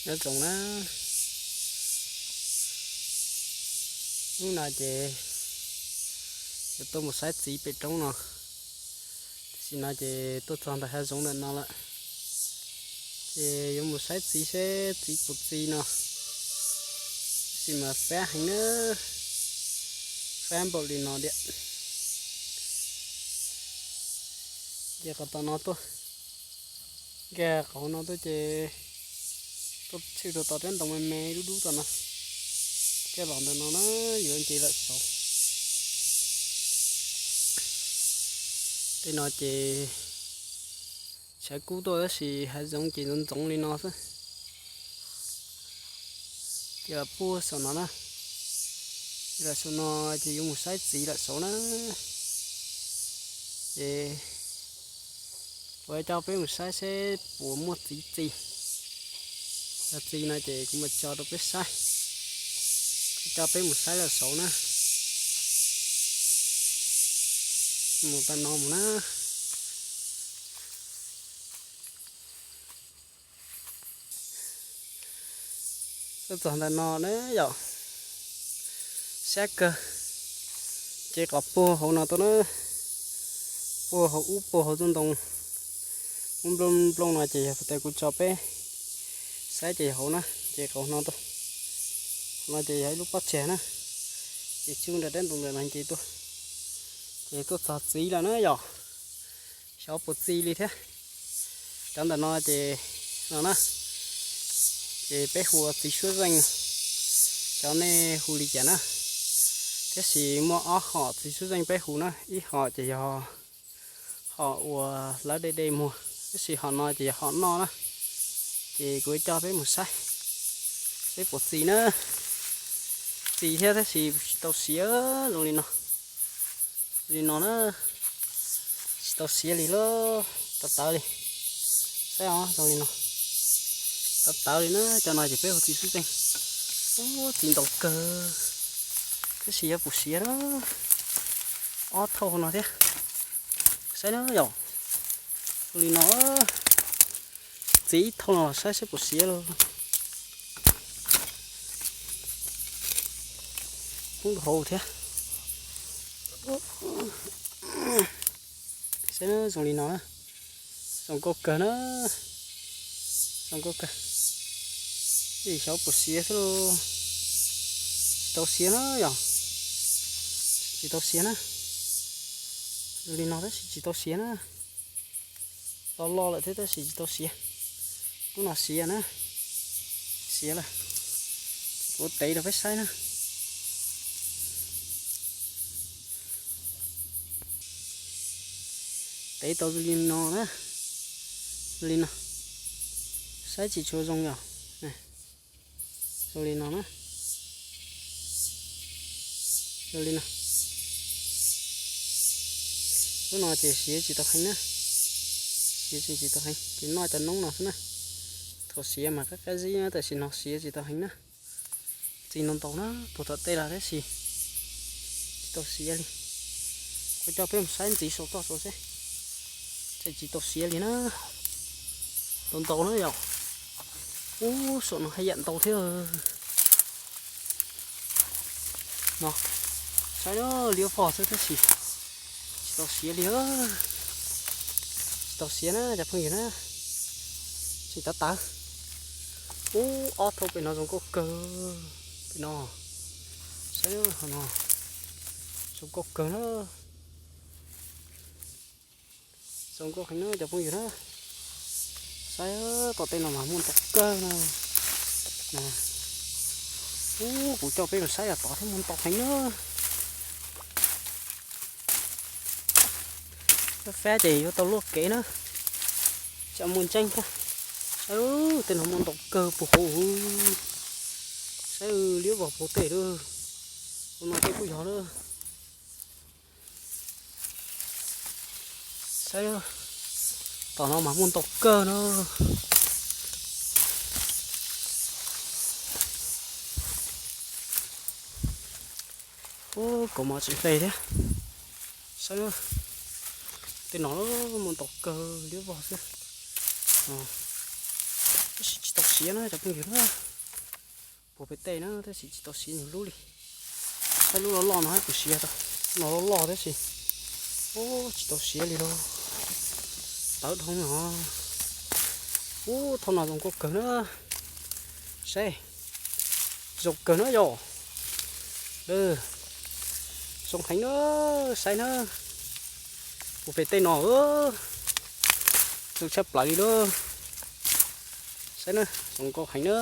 Nyob zoo na, hnub no ces yuav tuaj mus saib txiv pem roob no. Tam sim no ces tuaj txog ntawm hav zoov ntawm no lawm, ces yuav mus saib txiv seb txiv puas txi no. Tab sis mas fab heev na, fab npaum li no tiag. Ces qhov tom no tuaj, nkag qhov no tuaj ces tuaj tshwm rau tom rab ntoo me me dub dub tom no, thiaj los ntawm no na, yuav nce lawm saud. Tej no ces tshav kub tuaj tab sis hav zoov ces ntxoov ntxoov li no xwb. Ces puag saum no na, lawm saum no ces yuav mus saib txiv lawm saud na. Ces kuv coj peb mus saib seb puas muaj txiv txi. Yog txi no ces kuv mam tso rau peb saib. Kuv coj peb mus saib lawm saud na. Mus tau no mus na. Tuaj txog ntawm no na yom, sab kawg, ces qhov puag hauv no tuaj na, puag hauv ub puag hauv tsob ntoo ub nplooj nplooj no ces yog tes kuv tso peb saib ces yog hauv na, ces qhov no tuaj, no ces yog ib lub pob tsag na, ces tsuj nram rab ntoo ntawm no nce tuaj, ces tuaj txog txiv lawm na yom. Xyov puas txi li thiab. Cov ntawm no ces no na, ces peb hu ua txiv suab zeej, xyov nej hu li cas na. Tiam sis muaj ob hom txiv suab zeej peb hu na, ib hom ces yog hom uas lawv de de muag, tiam sis hom no ces yog hom noj na. Ces kuv coj peb mus saib, saib puas txi na. Txi thiab tab sis tsis tau siav zoo li no. Li no na, tsis tau siav li lauj, tawv tawv li. Saib os, zoo li no, tawv tawv li na. Cov no ces peb hu txiv suab zeej. Ub, txiv ntau kawg, tab sis yuav puas siav na. Ob thauj no thiab, saib na yom. Li no, txiv ib thauj no los saib seb puas siav lauj. Poob hauv thiab. Saib na, zoo li no na, zoo nkauj kawg na, zoo nkauj kawg. Tab sis xyov puas siav xwb lauj. Tsis tau siav na yom, tsis tau siav na. Zoo li no tab sis tsis tau siav na. Loj loj lawm thiab tab sis tsis tau siav. Hnub no siav na, siav lawm. Kuv tev rau peb saib na. Tev tau li no na, li no, saib tsis tshua zoo yom. Zoo li no na, zoo li no. Lub no ces siav tsis tau heev na, siav tsis tsis tau heev, ces noj cov noob no xwb na. Thaum siav mas qab qab zib na, tam sim no siav tsis tau heev na. Txiv ntau ntau na, puag tom tej los tab sis tsis tau siav li. Kuv coj peb mus saib ntxiv saum toj saud seb, tseem tsis tau siav li na. Ntau ntau na yom. Ub, saum no haj yam ntau thiab. No, saib na, liab vog xwb tab sis tsis tau siav li. Tsis tau siav na cov phooj ywg na. Tseem tawv tawv. Ub, ob thauj pem no zoo nkauj kawg. Pem no, saib no, zoo nkauj kawg na. Zoo nkauj heev na cov phooj ywg na. Saib tom tej no mas muaj ntau kawg na. Ub, kuv coj peb mus saib yav tod thiab muaj ntau heev na. Fab fab ces yuav tau luaj kev na. Tsam muaj ntseeb thiab. Saib, tej no muaj ntau kawg puag hauv. Saib liab vog puag tej lawm. Ua no tej kuj yog lawm. Saib, tom no mas muaj ntau kawg na. Ub, kaus mom tseem hle thiab. Saib, tej no muaj ntau kawg liab vog xwb. Tab sis tsis tau siav na cov phooj ywg na. Puag pem tej na tab sis tsis tau siav nyuag lub li. Saib lub loj loj no hab puas siav tau. No loj loj tab sis, ub, tsis tau siav li lauj. Tawv dhau no. Ub, thaum no zoo nkauj kawg na. Saib, zoo kawg na yom. Zoo heev na, saib na. Puag pem tej no, zoo tshaj plaws li lauj. Saib na, zoo nkauj heev na.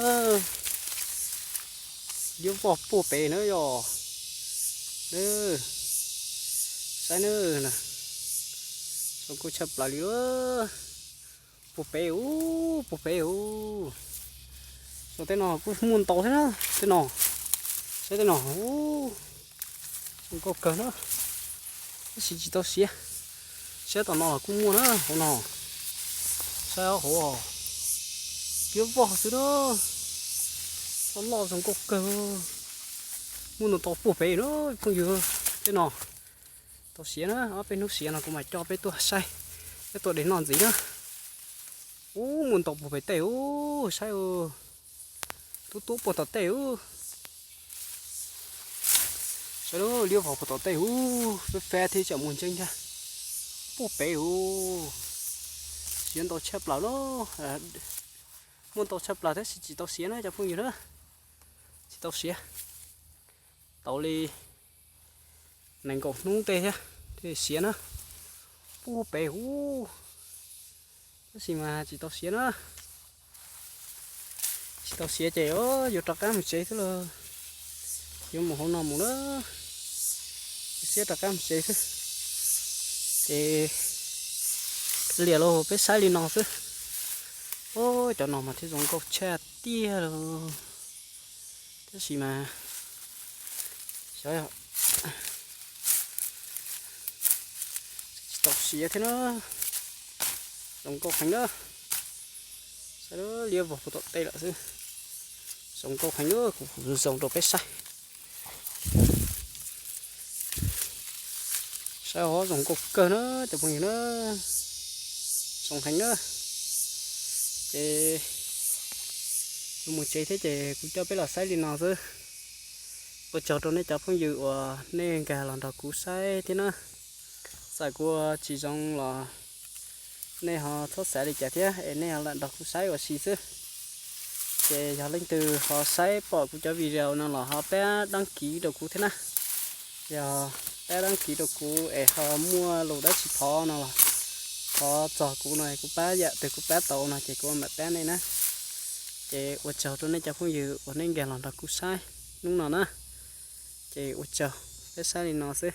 Liab vog puag pem na yom. Saib na, zoo nkauj tshaj plaws li lauj. Puag pem ub, puag pem ub. Saib tej no kuj muaj ntau thiab na, tej no. Saib tej no, ub, zoo nkauj kawg na. Tab sis tsis tau siav. Saib tom no los kuj muaj na, hauv no. Saib hauv, liab vog xwb na. Loj loj zoo nkauj kawg. Muaj ntau tau puag pem na phooj ywg. Tej no tau siav na, ob peb hnub siav no kuv mam coj peb tuaj saib, peb tuaj de noj ntxiv na. Ub, muaj ntau puag pem tej ub, saib, tub tub puag tom tej ub. Saib liab vog puag tom tej ub, fab fab thiab tseem muaj ntseeb thiab. Puag pem ub, siav ntau tshaj plaws lauj. Muaj ntau tshaj plaws tab sis tsis tau siav na cov phooj ywg na. Tsis tau siav. Tau li nees nkaum hnub tej thiab thiaj siav na. Puag pem ub, tab sis mas tsis tau siav na. Tsis tau siav ces yuav rov qab mus tsev xwb lauj. Yuav mus hauv no mus na, siab rov qab mus tsev xwb. Ces liam lauj, peb saib li no xwb. Ub, cov no mas thiaj zoo nkauj tshaj tiag lauj. Tab sis mas xyov tsis tau siav thiab na. Zoo nkauj heev na. Saib liab vog puag tom tej lawm xwb. Zoo nkauj heev na, kuv kuv zoo rau peb saib. Saib hov zoo nkauj kawg na cov phooj ywg na. Zoo heev na. Ces kuv mus tsev thiab ces kuv coj peb los saib li no xwb. Ua tsaug rau nej cov phooj ywg uas nej nkag los nrog kuv saib thiab na. Txawm kuv ua tsis zoo los nej ho txhob xav li cas thiab es nej ho lam nrog kuv saib ua si xwb. Ces yog leej twg ho saib pom kuv cov video no los ho pab dab kiv rau kuv thiab na. Yog pab dab kiv rau kuv es ho muaj lus dab tsi thov no los thov txog kuv no kuv pab yam twg kuv pab tau no ces kuv mam pab nej na. Ces ua tsaug rau nej cov phooj ywg uas nej nkag los nrog kuv saib hnub no na. Ces ua tsaug, peb saib li no xwb.